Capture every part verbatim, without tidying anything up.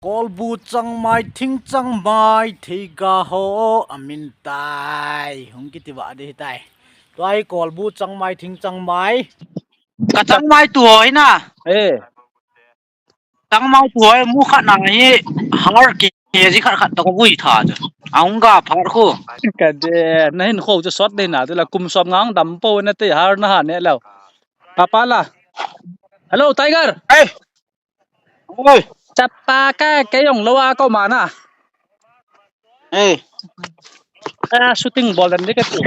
Kolbu changmai, thing changmai, theiga ho amin tai. Hung kiti va ding tai. Tua hi kolbu changmai, thing changmai. Ka changmai tu ho hi na. Eh. Changmai tu ho hi mu khat na hi har kg khat khat toh ka vui tha chu. Ahung ga phar khu. Ka de, na hin kho chu sot dei na tu la kum som ngang dam po na te har na ha ne lo. Papa la. Hello, Tiger. Hey. Oi. Chapa ka, kei jong lou a ko ma na. Eh. A shooting bol dan ding ka ti.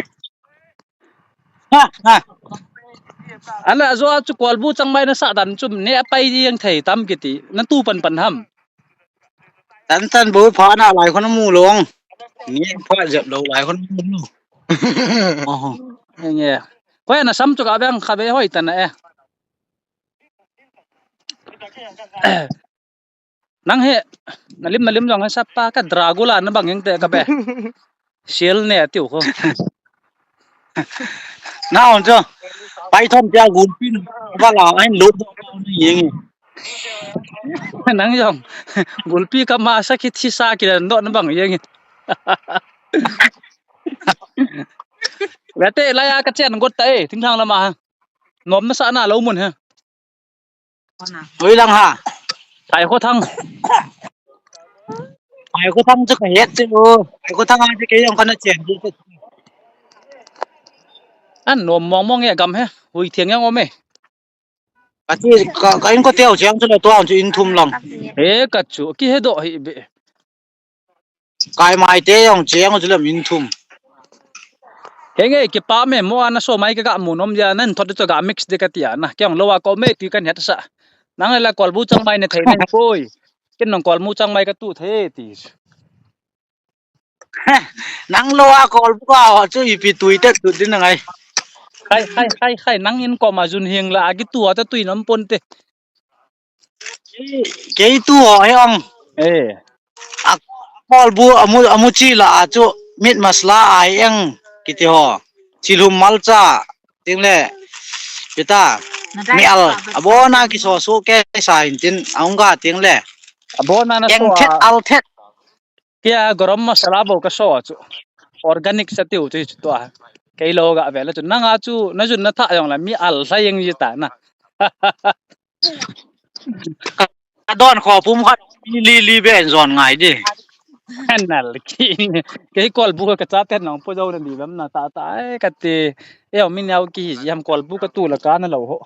Ha, ha. Ala jo a chu kolbu changmai na sa dan chu ne pai jeng thei tam kiti. Na tu pan pan ham. Tan tan bu pha na lai khon mu long. Ni pha jep lou lai khon mu long. Oho. Nge. Ko na sam chu ka bang kha be hoi tan e. Nang he, na lim, na lim jong he sapa ka Dracula na bang heng te ka be. Sial ne atiu ko. Na on cho. Pai thom tia gulpi ba la ai lo yeng. Nang jong gulpi ka ma sa ki thi sa ki dan do na bang yeng. Wete la ya ka chen got ta e, thing thang lama ha. Nom na sa na lo mun ha. Oi lang ha. Ai ko thang. Ai ko thang chu ka het chu. Ai ko thang a chu kei jong kana chen chu. An nom mong mong e gam he. Hui thiang yang om e. Ka ti ka, ka in ko teo chiang chu le tuang chu in thum lang. E ka chu ki he do hi be. Kai mai te jong chiang chu le min thum. Henge, kipa me mo ana so mai ka ga mu nom dia nan thot chu ga mix de ka tia na. Kei jong lou a ko me ti kan het sa. Nang la kolbu changmai ne thei nai koi. Ken nang kolbu changmai ka tu thei ti. Nang lou a kolbu ka ho chu ipi tui te tu din ngai. Khai, khai, khai, khai, nang in ko ma jun hing la a ki tu a ta tui nam pon te. Kei tu ho he ong. Eh. A kolbu amu, amu chi la a chu meat masala ai eng kiti ho. Chilhum malcha ting le. Pita. Mi al. Abona ki so so ke sa hin tin aung ga ting le. Abona na so. Eng thet a. Al thet. Kia garam masala bo ka so chu. Organic sa tiu chu chu tua. Kei lou ga ve la chu. Nang a chu na jun na tha jong la mi al sa eng ji ta na. Ka don kho pum khat li li ben jon ngai di. Kan nal ki. Kei kolbu ka cha ten nong po jo na li bam na ta ta ai ka ti. E mi nau ki hi ham kolbu ka tu la ka na lo ho.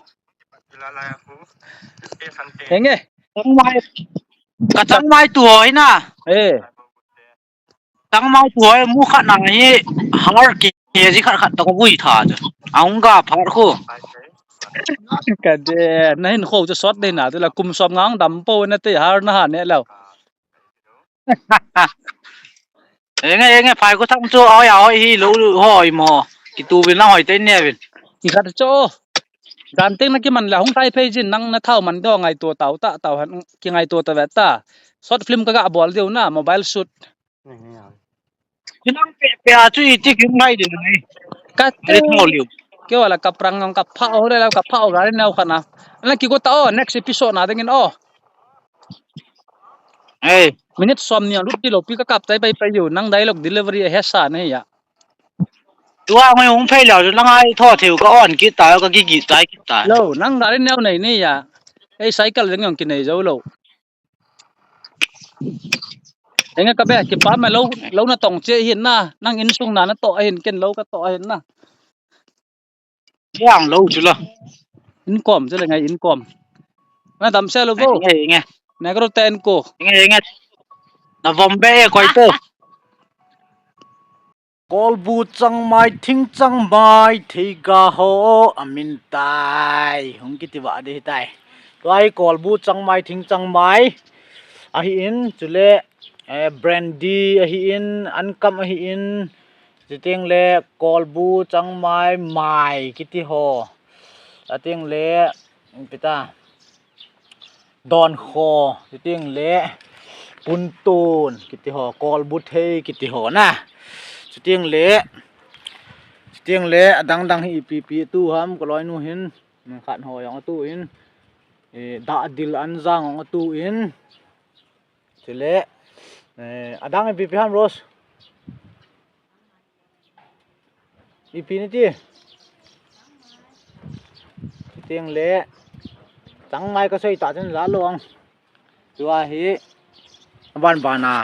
Henge. Changmai. Ka changmai tu ho hi na. Eh. Changmai tu ho mu khat na hi har kg khat khat toh ka vui tha chu. Ahung ga phar khu. Ka de, na hin kho chu sot dei na tu la kum som ngang dam po na te har na ha ne lo. Enge, enge, phai ko thang chu, oi, oi, hi lo, hoi mo. Ki tu bin la hoi te ne bin. Ki khat chu. Dan teng na ki man la hung tai phei jin nang na thau man do ngai to tau ta, tau han ki ngai to ta ve ta. Short film ka ga bol deu na, mobile shoot. Kinang pe pe a chu i ti kin ngai din ngai. Ka te mo liu. Ke wala ka prang nong ka pha o le ka pha o gari nau khana. Ana ki go ta o next episode na ding in o. Hey. Minute som ni lut ti lo pi ka kap tai pai pai yu nang dialogue delivery he sa ne ya. Tua ngai hung phei lo lang ai tho theu ka on ki ta ka gi gi tai ki ta. Lo nang gari neu nei ne ya. Ei cycle ding yong ki nei zo lo. Enge ka be, kipa me lo, lo na tong che hin na, nang insung na na to hin ken lo ka to hin na. Yang lo chu la. Inkom chu le ngai inkom. Na dam se lo bo. Ngai ngai. Negro ten ko. Ngai ngai. Na vom be ko ipo. Kolbu changmai, thing changmai, theiga ho amin tai. Hung kiti va ding tai. Tua hi kolbu changmai, thing changmai. Ahi in, chule, eh, brandy ahi in, ankam ahi in, chuteng le kolbu changmai, mai kiti ho. Ateng le, pita. Don kho, chuteng le, puntun, kiti ho, kolbu thei, kiti ho na. Chuteng le, chuteng le, adang dang hi ipi pi tu ham, ka loi nu hin, khat ho jong atu in, eh, da dil an jang jong atu in, Chule, eh, adang ipi ipi ham Rose? Ipi nati? Chuteng le, changmai kasei ta chun la long. Tua hi, van van a,